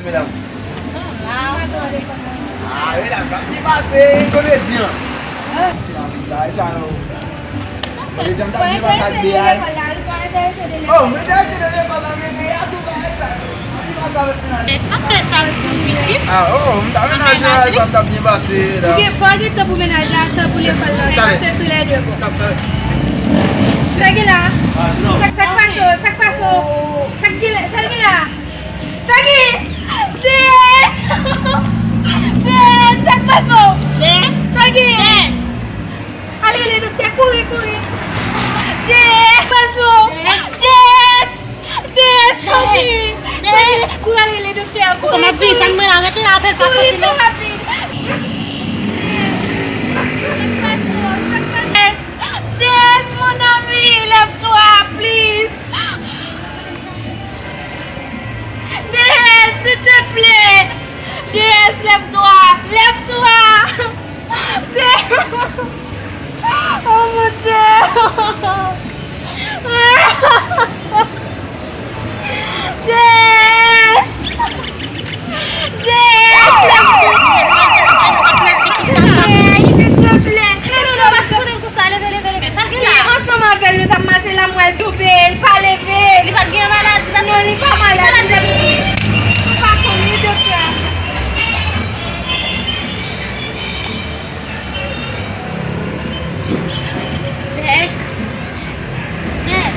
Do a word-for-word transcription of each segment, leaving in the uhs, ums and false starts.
Medam. Ah, medam, k ap byen pase, komedyen. Ki la, bagay sa yo. Komedyen, m t ap byen pase ak B I. Oh, m enterese de lekòl la, men B I a tou bagay sa yo. Ki pase avèk mennaj? Ex, ap fè sa, ti pitit. Ah, oh, m t ap menaje la, sa m t ap byen pase la. Ou gen, fò w gen tan pou mennaj la, tan pou lekòl la, paske toulède bon. Sa gen la? Sa, sa k pase w? Sa k pase w? Sa k gen la? Sa k gen la? Sa gen? Des! Des! Sa k pase w? Des! Sa gen? Des! Al rele doktè, kouri, kouri! Des! Pase w! Des! Des! Sa gen? Sa gen? Kouri al rele doktè, kouri, kouri! Kouri, fè rapid! Des! Des, mon ami, lève-toi, please! D S, s'il te plaît! D S, lève-toi! Lève-toi! D S! Oh mon Dieu! D S! D S, lève-toi! D S, s'il te plaît! Non, non, non, pa chounen l konsa, leve, leve, leve. Sa l gen la? Li ansanm avè l, nou t ap mache la, m wè l tonbe, li pa leve. Li pa t gen maladi, pa... Non, li pa malad, li pa, li pa konn, wi, doktè. Dèk. Dèk.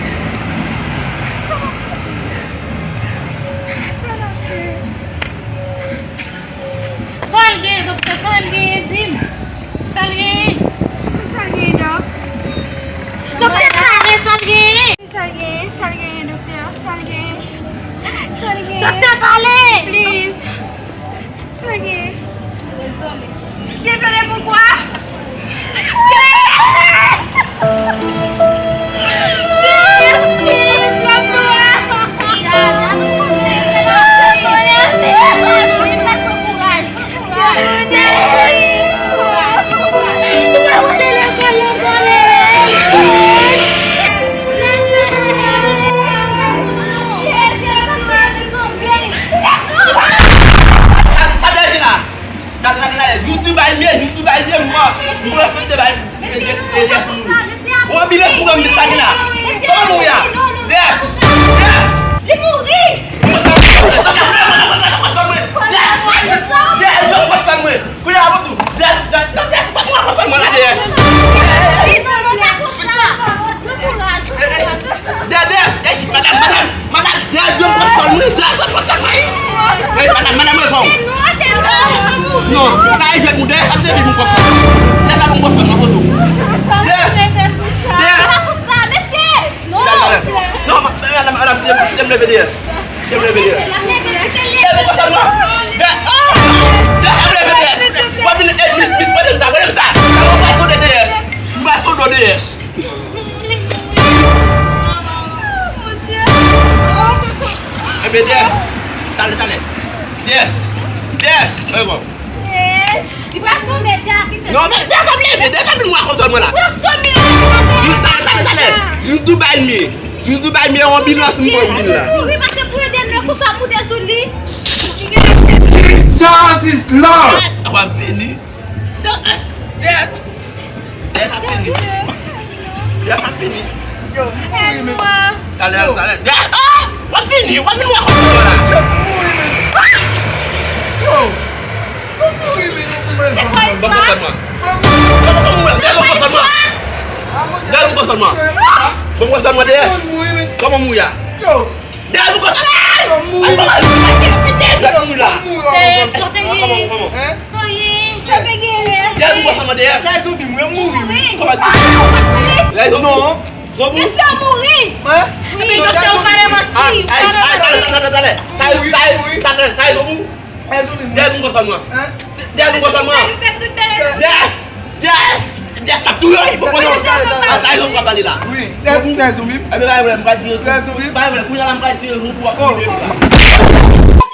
Sa n ap fè? Sa n ap fè? Sa l gen, doktè, sa l gen, di m. Sa l gen? Sa l gen, dòk? Doktè, pale, sa l gen? Sa l gen, sa l gen, doktè, sa l gen? Sa l gen? Doktè, pale! Please. Sa l gen? Dezole. Dezole, poukwa? Yes! Yes, yes, la glwa! Dada, nou konnen se la vi. Konnen se la vi. Kouraj, kouraj. Sa, sa dèyè la. Gade, gade, gade. YouTube bay mye, YouTube bay mye, mwen. Mwen fè te bay. Ou anbilans pou mwen, sa ki la. Kòman mouri a? Yes! Yes! Li mouri! Yes! Yes! Yes! Yes! Yes! Yes! Yes! Yes! Kounye a, bon, tou. Dèyè, dèyè, dèyè, dèyè, pa pran kòl mwen la, dèyè. Non, non, pa konsa. Pran kouraj, pran kouraj. Dèyè, dèyè, dèyè, madanm, madanm, madanm, dèyè, dèyè, pran kòl mwen, dèyè, dèyè, pran kòl mwen. Ey, madanm, madanm, mwen pran w. Non, sa e jwèt moun, dèyè, sa te vin moun kòb sa. Dèyè, sa moun kòb sa, mwen pran w. Dèyè, dèyè. Pa konsa, mesye. Non, madanm, madanm, madanm, kite m leve dèyè. Kite m leve dèyè. Dèyè, nou konsa, mwen. Dèyè, ah! Dèyè, m leve dèyè. W ap vin, ey, mis, mis, pran m sa, pran m sa. Mwen pral sonde dèyè. Mwen pral sonde dèyè. Enben, dèyè. Talè, talè. Dèyè. Dèyè. Ey, bon. Li pral sonde, dèyè, kite. Non, men dèyè k ap leve, dèyè k ap vin mwen konsa, mwen la. Li pral sonde, dèyè. Talè, talè, talè. YouTube bay mye. Sou Dubai, men yon anbilans m pran vin la. Mouri, pase pou ede nèg konsa moute sou li. Jesus is Lord! W ap vini. Yes! Yes, ap vini. Yes, ap vini. Yo, mouri, men. Talè, talè. Yes! Ah! W ap vini, w ap vini, w ap vini la. Yo, mouri, men. Ah! Yo! Se kwa istwa? Kòman, kòman, kòman, kòman, kòman, kòman, kòman, kòman, kòman, kòman, kòman, kòman, dèyè. Kòman mouri a? Dèyè, nou konsa la! Ay, kòman mouri la? Dèyè, sa te ye. Sa te ye. Dèyè, nou konsa la, dèyè. Sa e zonbi, mwen mouri. Kòman? Dèyè, zonbi. Non. Zonbi. Mesye mouri. Epi doktè, ou pale manti. Ay, ay, talè, talè, talè. Sa e, sa e, talè, sa e zonbi. Dèyè moun konsa mwen. Dèyè moun konsa mwen. Yes! Yes! Yes! Ap touye w, ipopotam. Atay, nou pral pale la. Wi, dèyè moun konsa mwen. Ebyen, pa gen pwoblèm, m pral touye w. Pa gen pwoblèm, kounye a la, m pral touye w pou w ap touye w.